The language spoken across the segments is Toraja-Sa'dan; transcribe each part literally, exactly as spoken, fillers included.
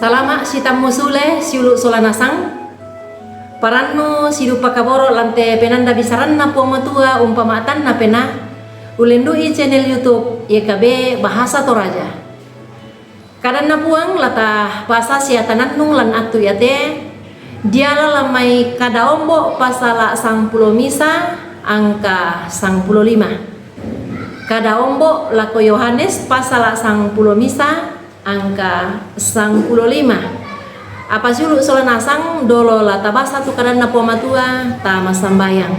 Salama' sitammu sule siulu' sola nasang. Parannu sidupa kaboro' lan te penanda bisaranna Puang Matua umpama'tanna penaa, ullendu'i channel YouTube Y K B Bahasa Toraja. Kadanna Puang la tabasa sia tanannung lan attu iate, diala lan mai Kada Ombo' pasala' sangpulo misa angka sangpulo lima. Kada Ombo' lako Yohanes pasala' sangpulo misa angka sangpulo lima. Apa siulu' sola nasang dolo la tabasa tu kadanna Puang Matua, tama sambayang.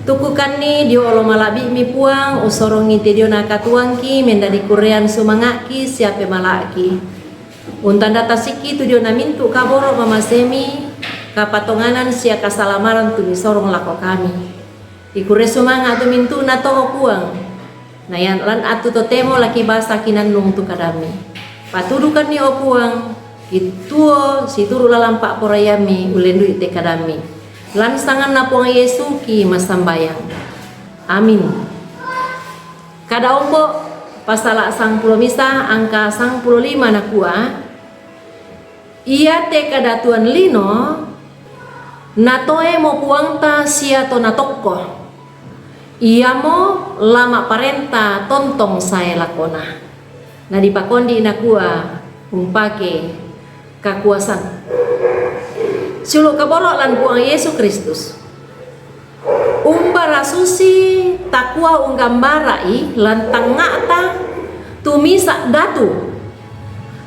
Tukukanni dio olo mala'bi'mi Puang, usorongi te diona katuoangki, mendadi kurrean sumanga'ki sia pemala'ki. Untanda tasikki tu diona mintu' kaboro' mamasemi, kapatonganan sia kasalamaran tu misorong lako kami. Ikurre sumanga' tu mintu'na to, o Puang. Na ia lan attu totemo la kibasa kinannung tu kadammi. Patudukanni, o Puang, kituo situru' lalan pa'poraiammi ullendu'i te kadammi. Lan sanganna Puang Yesu ki massambayang. Amin. Kada Ombo' pasala' sangpulo misa angka sangpulo lima nakua, Iate kadatuan lino natoemo Puangta sia to natokko. Iamo la ma'parenta tontong sae lakona. Na dipakondi nakua, umpake kakuasan. Siulu' kaboro' lan Puang Yesu Kristus. Umbara susi takua unggambara'i lan tangnga'ta tu misa' datu,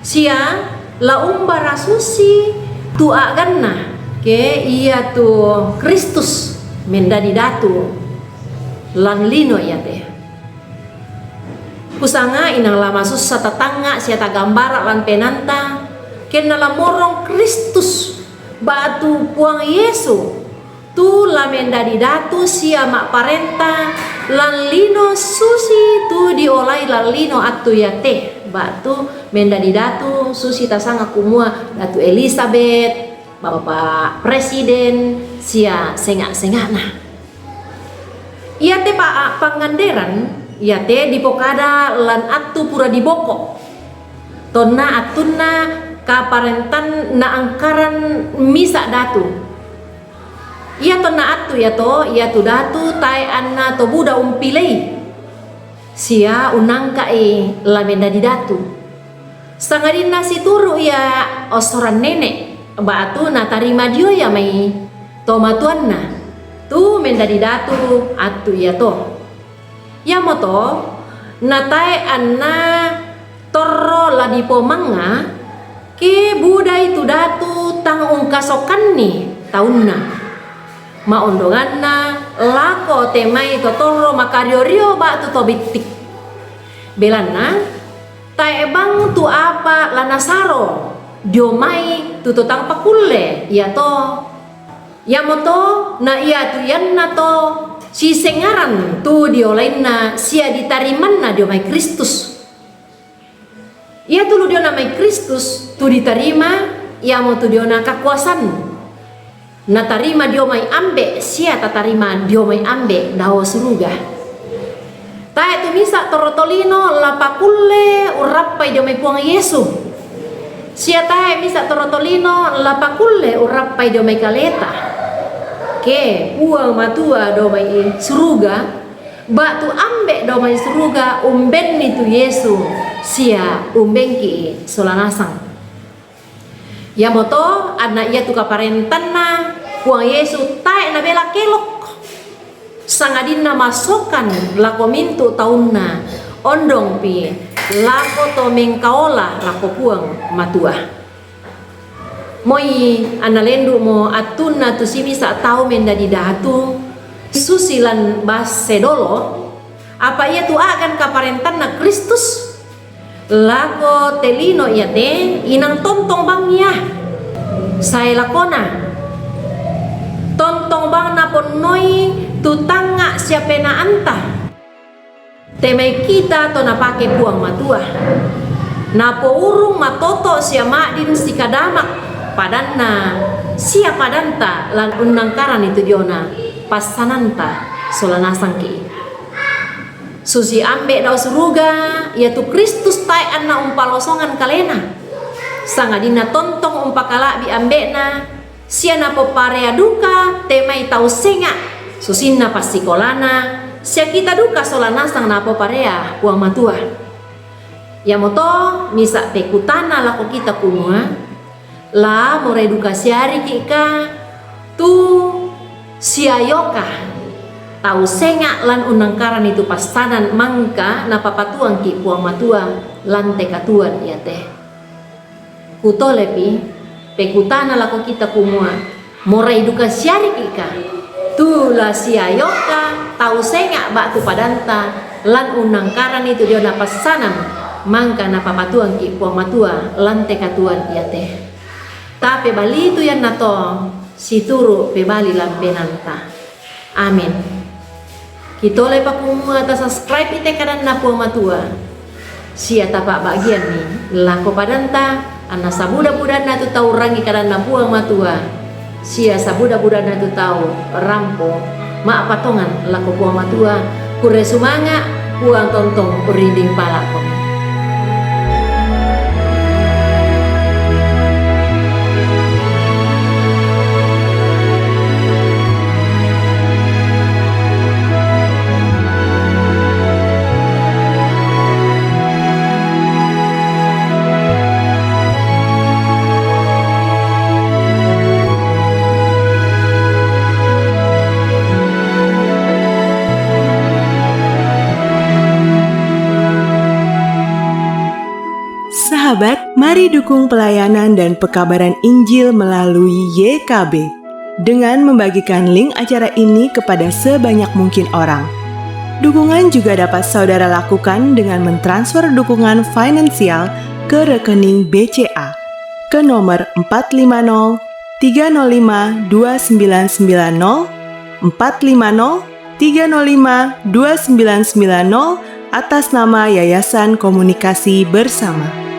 sia la umbara susi tu a'ganna, ke iatu Kristus mendadi datu lan lino iate. Kusanga inang la masussa tatangnga' sia tagambara' lan penaanta, kenna la morong Kristus ba'tu Puang Yesu, tu la mendadi datu sia ma'parenta lan lino susi tu diolai lan lino attu iate, ba'tu mendadi datu susi tasanga kumua Datu Elisabet, Bapa' Presiden, sia senga'-senga'na. Iate pa-, pangnganderan iate dipokada lan attu pura diboko'. Tonna attunna kaparentan naangkaran misa' datu. Ia tonna attu iato, iatu datu tae' anna to buda umpilei, sia unnangka'i la mendadi datu. Sangadinna situru' ia ossoran nene', ba'tu natarima dio ia mai tomatuanna, tu mendadi datu attu iato. Iamoto natae' anna torro la dipomangnga, ke budai tu datu tang ungkasokanni taunna. Maondonganna lako te mai to torro makario-rio ba'tu to bittik. Belanna, tae' bang tu apa la nasaro dio mai tu to tang pakulle iato. Iamoto na iatu iannato sisengaran tu diolainna sia ditarimanna dio mai Kristus. Iatu lu diona mai Kristus tu ditarima, iamotu diona kakuasan. Natarima dio mai Ambe' sia tatarima dio mai Ambe' dao suruga. Tae' tu misa' torro tolino la pakulle urrappai dio mai Puang Yesu, sia tae' misa' torro tolino la pakulle urrappai dio mai kaleta. Ke Puang Matua dao mai suruga, ba'tu Ambe' dao mai suruga umbenni tu Yesu, sia umbengki sola nasang. Iamoto anna iatu kaparentanna Puang Yesu tae' nabela kelok, sangadinna masokan lako mintu' taunna, ondongpi lako to mengkaola lako Puang Matua. Moi anna lendu'mo attunna tu simisa' tau mendadi datu, susi lan basse dolo, apa iatu a'gan kaparentanna Kristus lako te lino iate, inang tontong bang ia sae lakona. Tontong bang naponnoi tu tangnga' sia penaanta. Te mai kita to napake Puang Matua. Napourung matoto' sia ma'din sikadamak padanna sia padanta lan unnangkaran itu diona passananta sola nasangki. Susi Ambe' dao suruga, iatu Kristus tae' anna umpalosongan kalena. Sangadinna tontong umpakala'bi ambe'na, sia napoparea duka te mai tau senga', susinna passikolana, sia kita duka sola nasang napoparea Puang Matua. Iamoto misa' pekutana lako kita kumua, la morai duka siariki' ka tu siayoka tau senga' lan unnangkaranni tu passanan mangka napapatuangki' Puang Matua lan te katuoan iate. Kutolepi pekutana lako kita kumua, morai duka siariki' ka tu la siayoka tau senga' ba'tu padanta lan unnangkaranni tu diona passanan mangka napapatuangki' Puang Matua lan te katuoan iate. Tapebali tu iannato situru' pebali lan penanta. Amin. Kitolepa kumua tasubscribe i te kadanNa Puang Matua, sia tapa'ba'gianni lako padanta, anna sabuda-budanna tu tau rangi kadanNa Puang Matua, sia sabuda-budanna tu tau rampo ma'patongan lako Puang Matua, kurre sumanga', Puang tontong urinding pala'komi. Sahabat, mari dukung pelayanan dan pekabaran Injil melalui Y K B dengan membagikan link acara ini kepada sebanyak mungkin orang. Dukungan juga dapat saudara lakukan dengan mentransfer dukungan finansial ke rekening B C A ke nomor empat lima nol tiga nol lima dua sembilan sembilan nol, empat lima nol tiga nol lima dua sembilan sembilan nol, atas nama Yayasan Komunikasi Bersama.